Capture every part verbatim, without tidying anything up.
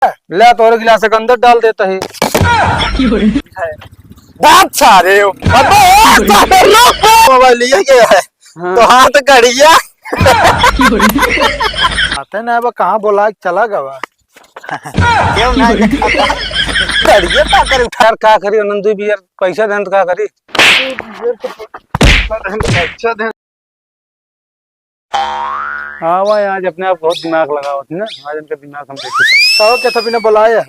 ले, तोरे गिलास के अंदर डाल देता है। बात सारे हो। अबे, ए, सारे लोग मोबाइल लिए गए है। हाँ। तो हाथ गड़िया। आते ना, अब कहाँ बोला के चला गवा? क्यों ना? गड़िया का करे उठा? यार, का करी, आनंद भी यार, पैसा देन तो का करी? अच्छा दे। हाँ भाई, आज अपने आप बहुत दिमाग लगावत है ना, आज इनका दिमाग हम देखे। कहो के तो बिना बुलाए हैं।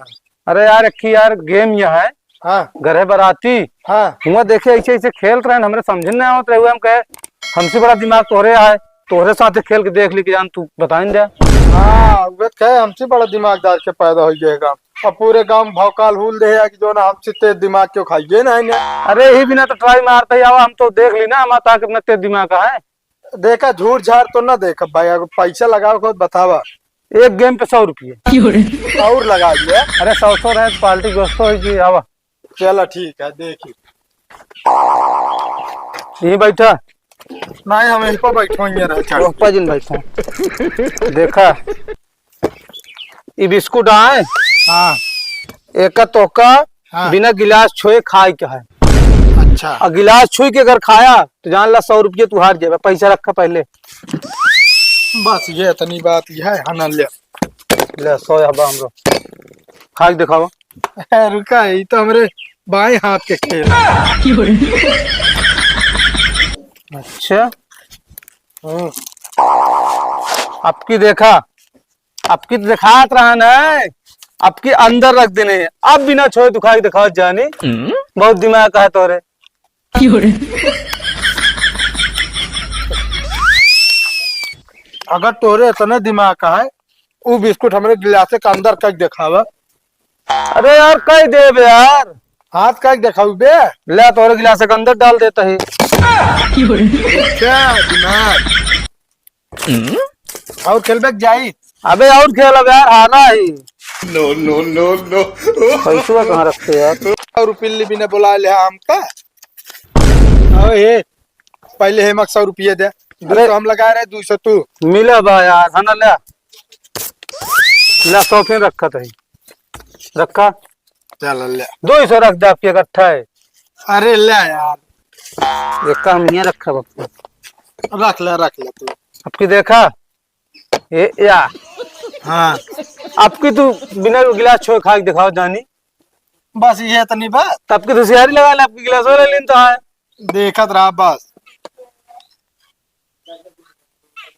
अरे यार, एक यार गेम यह है। हाँ। घर है बाराती। हाँ। हुआ देखे ऐसे ऐसे खेलत रहे, हमरे समझ में ना आवत रहे, हम कहे हमसे बड़ा दिमाग तोहरे है, तोहरे साथे खेल के देख ली कि जान तू बताइन दे। हाँ, वे कहे हमसे बड़ा दिमागदार के पैदा हो जाएगा। अब पूरे गांव में भौकाल हुल दे है कि जो ना हमसे तेज दिमाग क्यों खाइए ना है ना। अरे ही बिना तो ट्राई मारते ही आवा, हम तो देख ली ना हमारा ताकत कितना तेज दिमाग का है। देखा, झूठ झाड़ तो ना देखा भाई, अगर पैसा लगाओ खुद बतावा। एक गेम पे सौ रुपये। और लगा लिया। अरे, सौ सौ रहे तो पार्टी दोस्तों ही की, आवा। चला ठीक है, देखी। यहीं बैठा। नहीं, हम यहीं पर बैठो, यहीं रहे, चल। ओह, पर जिन बैठा। देखा, ई बिस्कुट आए। हाँ। एका तोका हाँ। बिना गिलास छुए खाए के है। अच्छा। और गिलास छुई के अगर खाया, तो जान ला सौ रुपये तू हार जाबे। पैसा रखा पहले। बस ये इतनी बात ही है, हाँ ना ले। ले, सौ हबा हमरो। खा के दिखावा। ए, रुका, ये तो हमरे बाएं हाथ के खेल। अच्छा। हम्म। अब की देखा, अब की देखात रहा ना, अब की अंदर रख देने, अब बिना छोए तू खा के दिखाओ जानी। हम्म। बहुत दिमाग का है तोरे। अगर तोरे इतने दिमाग का है, उ बिस्कुट हमरे गिलासे के अंदर कइके देखावा। अरे यार, कह देबे यार। हाथ कइके देखाऊ बे। ले, तोरे गिलासे के अंदर डाल देता है। क्या दिमाग। हम्म? और खेलबे के जाई? अबे और खेलब यार, हारा ही। No, no, no, no। पैसवा कहाँ रखते यार? और पिल्ली भी ने बुला ले हमका। और हे, पहले हेमक सौ रुपये दे। अरे। दो सौ हम लगा रहे, दो सौ तू। मिला बा यार, है ना, ले। ले, सौ फिर रखा था। रखा। चल, ले। दो सौ रख दे आपके इकट्ठा है। अरे, ले यार। एक काम नहीं रखा बापू। रख ले, रख ले तू। आपकी देखा? ए, या। हाँ। आपकी तू बिना गिलास छोए खा के दिखाओ जानी। बस ये इतनी बात। तब की तू सियारी लगा ले, आपकी गिलास वाला लेन तो है। देखत रहा बस।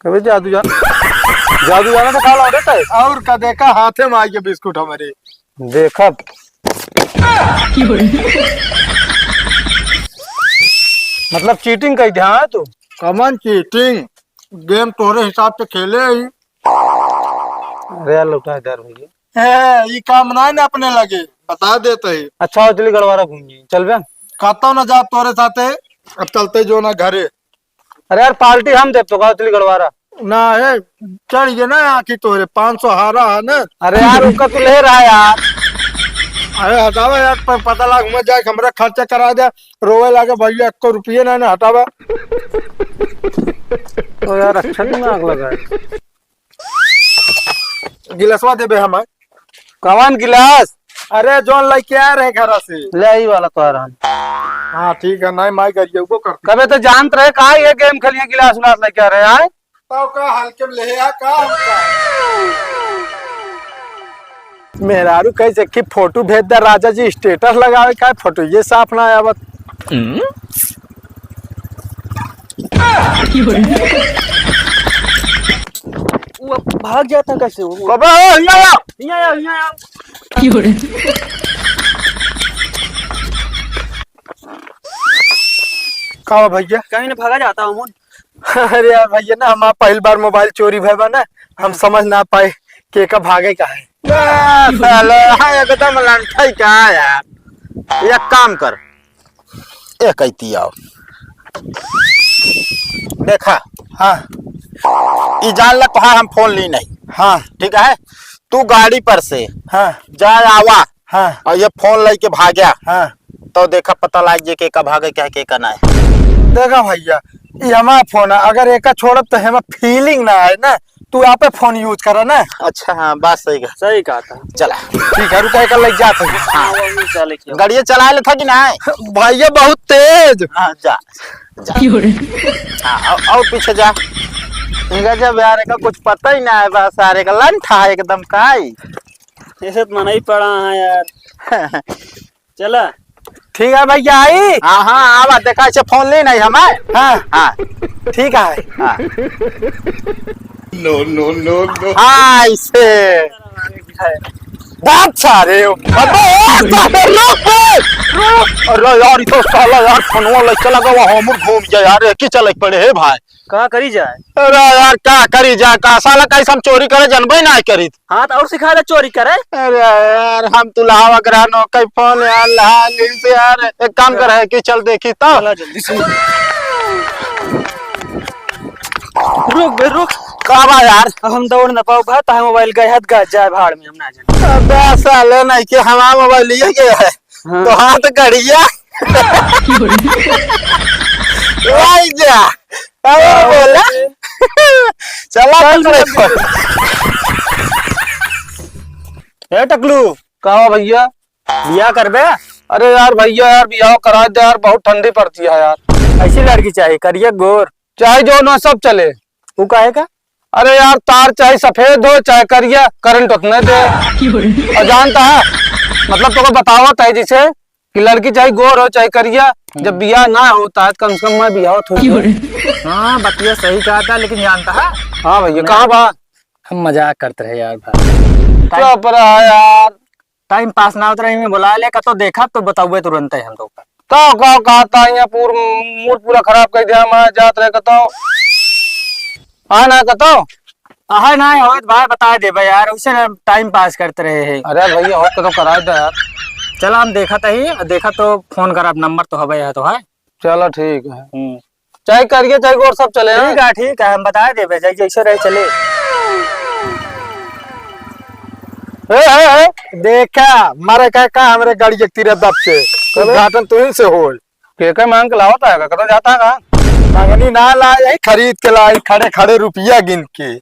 कबे जादू जान, जादू जाना तो खा लो देता है। और का देखा, हाथे में आइए बिस्कुट हमारे। देखा। मतलब चीटिंग कही ध्यान है तू। कमन चीटिंग? गेम तोरे हिसाब से खेले ही। अरे यार, लौटा दे यार भैया। ए, ई काम ना है ना अपने लगे, बता देते ही। अच्छा, हो चली गड़वारा घूम जी, चल बे। कहता ना जा तोरे साथे, अब चलते जो ना घरे। अरे यार, पार्टी हम देब तो का, चली गड़वारा। ना है, चढ़ गए ना आखिर तोरे, पाँच सौ हारा है ना। अरे यार, उनका तू ले रहा है यार। अरे हटावा यार, पर पता लाग मत जाए, हमरा खर्चा करा दे, रोवे लागे भैया, एको रुपये ना, ना हटावा। तो यार, अच्छा दिमाग लगा है। गिलासवा देबे हमार। कवन गिलास? अरे, जौन लइके आ रहे घरा से। ले आई वाला तोहरा हम। हाँ, ठीक है, नहीं माई गरियबो करती। कबे तो जानत रहे का ये गेम खेलिए, गिलास उलास लइके आ रहे आए? तो का हल्के में ले आ का हमका? मेहरारू कहे से कि फोटो भेज दे राजा जी, स्टेटस लगावे का, फोटो ये साफ ना आवत। हम्म? वो अब भाग जाता कैसे वो? बाबा, ओ, हियाँ आओ। हियाँ आओ, हियाँ आओ। का हुआ भैया? कहीं ना भागा जाता हूँ। अरे यार भैया ना, हमारा पहली बार मोबाइल चोरी भय बा ना, हम समझ ना पाए के का भागे का है। बे साले, हाँ, एकदम लंठई का है यार। एक काम कर, ए कैती आओ, देखा, हाँ। ई जान ला तोहार हम फोन ली नहीं। हाँ। ठीक है, तू गाड़ी पर से हाँ। जा आवा। हाँ। और ये फोन लेके भाग्या। हाँ। तो देखा पता लाग जे के का भागे क्या के का ना है। देखा भैया, ये हमारा फोन है, अगर एका छोड़ब तो हमारा फीलिंग ना आए ना, तू आपे फोन use करा ना। अच्छा, हाँ, बात सही कहा। सही कहा था। चला। ठीक है, रुका, एकर लग जात है। हाँ। हाँ, वो चले क्यों? गाड़िया चला लेता कि ना? भैया बहुत तेज। हाँ, जा, जा। क्यों रे? हाँ, और, और पीछे जा। इनका जब यार, इनका कुछ पता ही ना है, बस यार, एक लंठा है एकदम काई। ऐसे तो मना ही पड़ा है यार। चला। ठीक है भैया, आई। हाँ, हाँ, आवा, देखा, ऐसे फोन ले नहीं हमारे। हाँ। हाँ। ठीक है। हाँ। No, no, no, no। हाँ, ऐसे। बात सारे, अबे, ए, सारे, रुक बे, रुक। अरे यार, ई तो साला यार, फोनवा लेके लगा हुआ, हमर घूम गया यार, एक ही चले पड़े है भाई। का करी जाए? अरे यार, का करी जाए? का साला, कैसे हम चोरी करे, जनबे ना करी। हाँ, तो और सिखा दे चोरी करे। अरे यार, हम तो लावा करा नो, कई फोन यार, ला ली से यार, एक काम कर है कि चल देखी तो। चला जल्दी से। रुक बे, रुक। का बा यार? अब हम दौड़ न पाओ, भाई, ताहे मोबाइल गए हाथ गए जाए भाड़ में, हम ना जाने। अबे साले, नहीं कि हमारा मोबाइल लिए गया है। हाँ। तो हाथ गड़िया। भाई जा। अरे बोला। चला चल, तुम चल। ए टकलू, का हो भैया? बियाह करबे? अरे यार भैया यार, बियाह करा दे यार, बहुत ठंडी पड़ती है यार। ऐसी लड़की चाहिए, करिया गोर। चाहे जो ना, सब चले। वो काहे का? अरे यार, तार चाहे सफेद हो चाहे करिया, करंट उतने दे। और जानता है, मतलब, तोको बतावत है जैसे कि लड़की चाहे गोर हो चाहे करिया, जब बियाह ना होता है, तो कम से कम मैं बियाह हो। हाँ, बतिया सही कहा था, लेकिन जानता है। हाँ भैया, कहाँ बा? हम मजाक करते रहे यार भाई। चुप रहा यार। टाइम पास ना होत रही, मैं बुला ले, कतो देखा तो बताउबे तुरंत ही हम लोग का। तो का कहता है, यहाँ पूर-, मूड पूरा खराब कर दिया, मैं जात रहे कतो। आ ना कतो। आहे ना, होत भाई, बता देबे यार, उसे ना टाइम पास करते रहे हैं। अरे भैया, होत कतो करा दे यार। चला, हम देखा तो ही, देखा तो फोन करब, नंबर तो हवे है तो है। चलो ठीक है। हम्म। चाहे करिए, चाहे गोर, सब चले, हाँ? ठीक है, ठीक है, हम बता देबे, जै-, जैसे रहे चले। ए, ए, ए, देखा, मारे का, का हमरे गाड़ी के तीरे दब के, अरे। उद्घाटन तुहिन से होल। के के मांग के लावत है का? कतो जाता है का? मंगनी ना लाए, यही खरीद के लाए, खड़े, खड़े रुपया गिन के।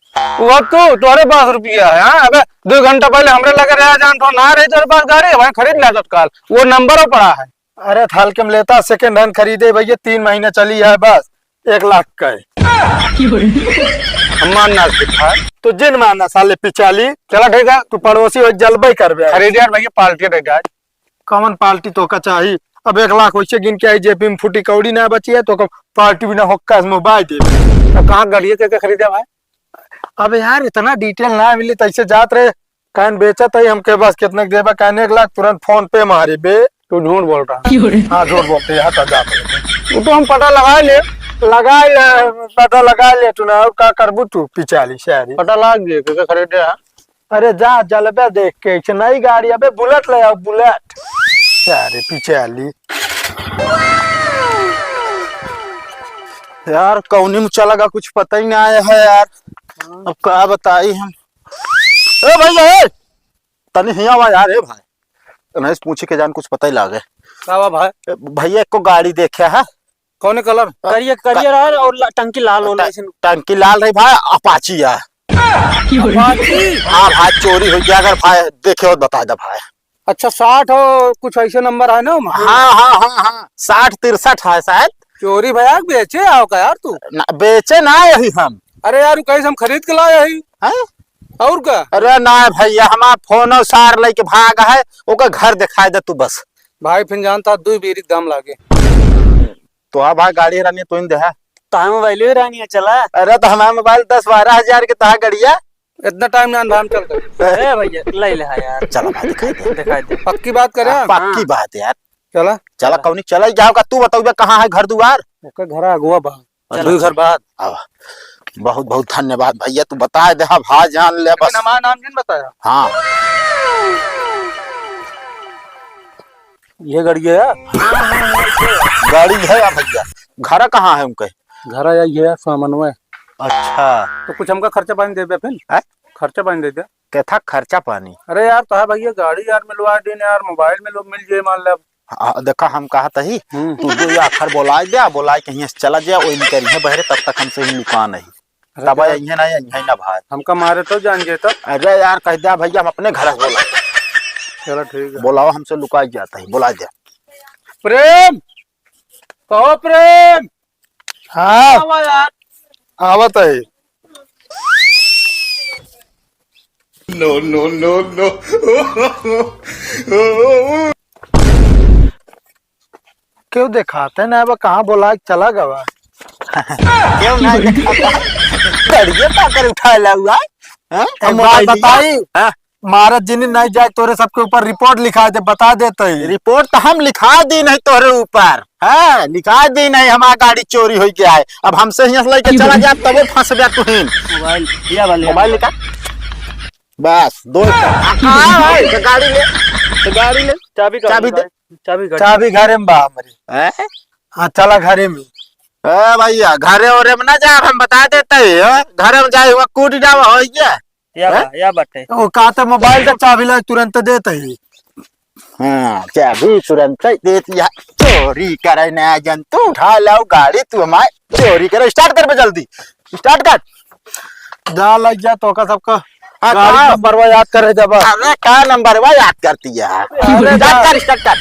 वो तू, तोहरे पास रुपया है, हाँ? अबे, दो घंटा पहले हमरे लगे रहा जान, तो ना रही तोहरे पास गाड़ी, वहीं खरीद ला तत्काल। वो नंबर पड़ा है। अरे, त हल्के में लेता, second hand खरीदे भैया, तीन महीना चली है बस, एक लाख का है। हमार ना दिखा। तो जिन माना साले पिचाली। चला ठीक है। तू पड़ोसी हो, जलबे करबे। खरीदे यार भैया, पार्टी दे दे आज। कौन पार्टी तोका चाही? अब एक लाख वैसे गिन के आई, जेब में फूटी कौड़ी ना बची है, तोका पार्टी बिना होक्का से मोबाइल दे। तो कहाँ गाड़िए के, के खरीदे भाई? अब यार, इतना detail ना मिली, तैसे जात रहे, कहन बेचत है, हमके बस कितना के देबा, कहन एक लाख, तुरंत PhonePe मारी बे। तू झूठ बोल रहा है। क्यों रे? हाँ, झूठ बोलते हैं, हटा जा। वो तो हम पता लगा ले। लगा ले, पता लगा ले तू ना, और का करबू तू, पिचाली सारी। पता लग गए, के, के खरीदे है? अरे जा, जलबे देख के, एक नई गाड़ी, अबे Bullet ले आओ, Bullet। सारे पिचाली। यार, कौनी मुचा लगा, कुछ पता ही ना आया है यार। अब का बताई हम। ए भैया, ए! तनी हिया आवा यार, ए भाई। तनहेस पूछी के जान कुछ पता ही लागे। का बा भाई? ए, भैया, एको गाड़ी देखे है? कौने colour? करिया, करिया रहा और ला-, टंकी लाल होला ट-, ऐसे। टंकी लाल रही भाई, Apache है। Apache? हाँ भाई, चोरी हो गया अगर भाई देखे हो तो बता दे भाई। अच्छा, साठ हो, कुछ ऐसे number है ना ओमा? हाँ, हाँ, हाँ, हाँ, साठ तिरसठ है शायद। चोरी भैया, बेचे आओ का यार तू? ना, बेचे ना यही हम। अरे यार, उ कैसे हम खरीद के लाए ही। हैं? और का? अरे ना भैया, हमार फोन और सार लेके भाग है, ओकर घर दिखाई दे तू बस। भाई, फिर जानता दुई बीरी के दाम लागे। तो आ भाई, गाड़ी रानी तू ही दे है। तार मोबाइल ही रानी है, चला। अरे तो हमार मोबाइल दस बारह हजार के, तहा गड़िया। इतना टाइम ना भाई, हम चलते हैं। ए भैया, ले ले, हाँ यार। चलो भाई, दिखाई दे। दिखाई दे। पक्की बात करे? हाँ, पक्की हाँ। बात यार। चला। चला, चला। कौनी चला ही जाओगा, तू बताओ बे, कहाँ है घर दुआर? ओके, घर अगुआ बा। अच्छा, दू घर बाद। आवा। बहुत बहुत धन्यवाद भैया, तू बता दे, हाँ, भाई जान ले बस। लेकिन हमारा नाम जिन बताया। हाँ। ये गाड़ी है? गाड़ी है या भैया? घर कहाँ है उनके? घर है ये सामनवे। अच्छा। तो कुछ हमका खर्चा पानी दे दे फिर। हैं? खर्चा पानी दे दे। कैथा खर्चा पानी? अरे यार, तो है भैया, गाड़ी यार मिलवा दीन यार, मोबाइल में लोग मिल जाए, मान ले अब। हाँ, देखा, हम कहा तही, हम्म। तू दो आखर बोलाए दे, बोलाए के हियाँ से चला जा, ओई निकल है बहरे, तब तक हमसे ही लुका नहीं। अरे तब यार। अइहे ना, अइहे ना भाई। हमका मारे तो जान गए तो। अरे यार, कह दिया भैया, हम अपने घर से बोला। चलो ठीक है। बोलाओ, हमसे लुकाई जाता है, बोला दे। प्रेम, कहो प्रेम। हाँ। आवा यार। आवत है। No, no, no, no। क्यों देखाते ना, अब कहाँ बोला के चला गवा? क्यों ना देखाता? गड़िया पाकर उठा ला हुआ है? हाँ? एक हम बात मोबाइल बताई? हाँ? मारत जिनी नहीं जाए, तोरे सबके ऊपर रिपोर्ट लिखा दे, बता देते ही। रिपोर्ट तो हम लिखा दी नहीं तोरे ऊपर। हाँ, लिखा दी नहीं, हमारा गाड़ी चोरी हो गया है। अब हमसे हियां से लेके चला जा, तबो फंस गया तू ही। मोबाइल, या वाले। मोबाइल निकाल। बस, दो। हाँ, भाई, तो गाड़ी ले, तो गाड़ी ले। चाबी कहाँ चाबी है दे। भाई? चाबी गाड़ी। चाबी घरे में बा हमरे। हैं? हाँ, चला घरे में। ए भैया, घरे ओरे में ना जा, हम बता देते ही, हैं? घरे में जाए हुआ कूद जावा हो गया। या हैं? बा-, या बाटे। वो कहा था मोबाइल का चाबी ला तुरंत देते ही। हाँ, चाबी तुरंत देती है। चोरी करे ना जन, तू उठा लाओ गाड़ी, तू हमारे चोरी करे। स्टार्ट कर बे जल्दी, स्टार्ट कर। जा लग जा, तोका सबका हाँ, गाड़ी का? नंबरवा याद करे जब। अरे, का नंबरवा याद करती है? अरे, याद जा। कर, स्टार्ट कर।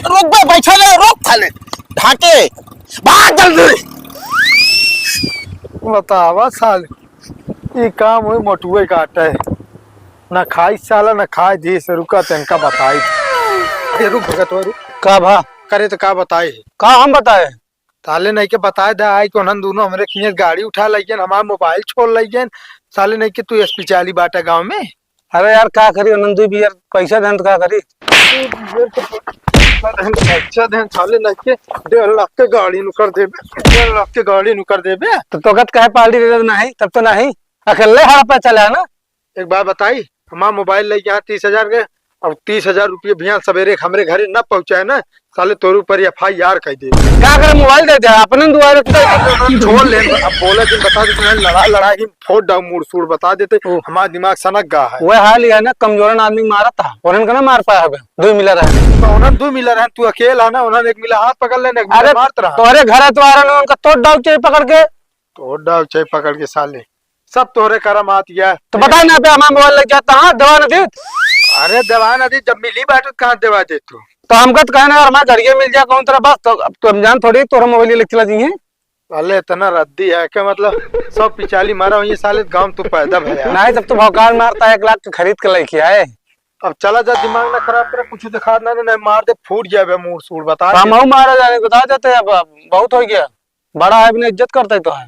रुक बे, बैठा ले, रुक खाले। ढाके, भाग जल्दी। बतावा साल, ई काम हुई मोटुए काटे। ना खाई साला, ना खाई दी से, रुका तनका बताई। ए, रुक भगत, रुक। का भा? करे तो का बताई? का हम बताए? साले नहीं के बताए दे, आई कि उन्हन दोनों हमरे किए गाड़ी उठा लइगेन, हमार मोबाइल छोड़ लइगेन। साले नहीं के तू एसपी चाली बाटा गाँव में। अरे यार, का करी, उन्हन दुई बियर पैसा देन तो का करी? पैसा देन, साले नहीं के डेढ़ लाख के गाड़ी नु कर देबे, डेढ़ लाख के गाड़ी नु कर देबे। तो तोकत कहे पार्टी दे दे नहीं, तब तो नहीं, अकेले हड़पे चले है ना। एक बात बताई, हमार मोबाइल लइके यहाँ तीस हजार के, अब तीस हजार रुपये भैया सवेरे हमरे घरे न पहुँचाए ना, साले तोरे ऊपर एफआईआर कर दे। का करे, मोबाइल दे दे, अपने दुआरे तो छोड़ ले। अब बोले दिन बता देते हैं, लड़ा लड़ा के फोड़ डाउ, मूड़ सूड़ बता देते। ओ। हमार दिमाग सनक गा है। वह हाल ही है ना, कमजोरन आदमी मारत था, उन्हन का ना मार पाया होगा, दो मिला रहे। तो उन्हन दो मिला रहे, तू अकेला है ना, उन्हन एक मिला हाथ पकड़ लेने, एक मिला अरे, मारत रहा। तोरे घर तो आ रहे, उनका तोड़ डाउ चाहिए पकड़ के। तोड़ डाउ चाहिए पकड़ के साले। सब तोहरे करम आत या। तो बता ना, पे हमार मोबाइल लग जाता, हाँ, देवा ना दीत। अरे देवा ना दीत, जब मिली बाटत कहाँ देवा दे तू? तो हमका तो कहना यार, हमार गड़िया मिल जा कौन तरह बस, तो अब तो हम जान थोड़ी तोहरा मोबाइल लेके चला जाइए। साले इतना रद्दी है क्या, मतलब सब पिचाली मारा हुई साले, गाँव तू पैदा भया। नहीं, तब तो भौकाल मारता है, एक लाख के खरीद के लेके आए। अब चला जा, दिमाग ना खराब करे, कुछ दिखा ना, नहीं मार दे, फूट जाबे मूड़ सूड़, बता तो दे। हम हूँ मारा जाने, बता देते अब, अब बहुत हो गया। बड़ा है, अपने इज्जत करता है तो है।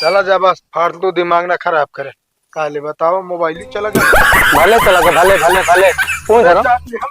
चला जा बस, फालतू दिमाग ना खराब करे। काले बताओ, मोबाइल ही चला गया। भले चला गया, भले, भले, भले। कौन धरो? चाबी हम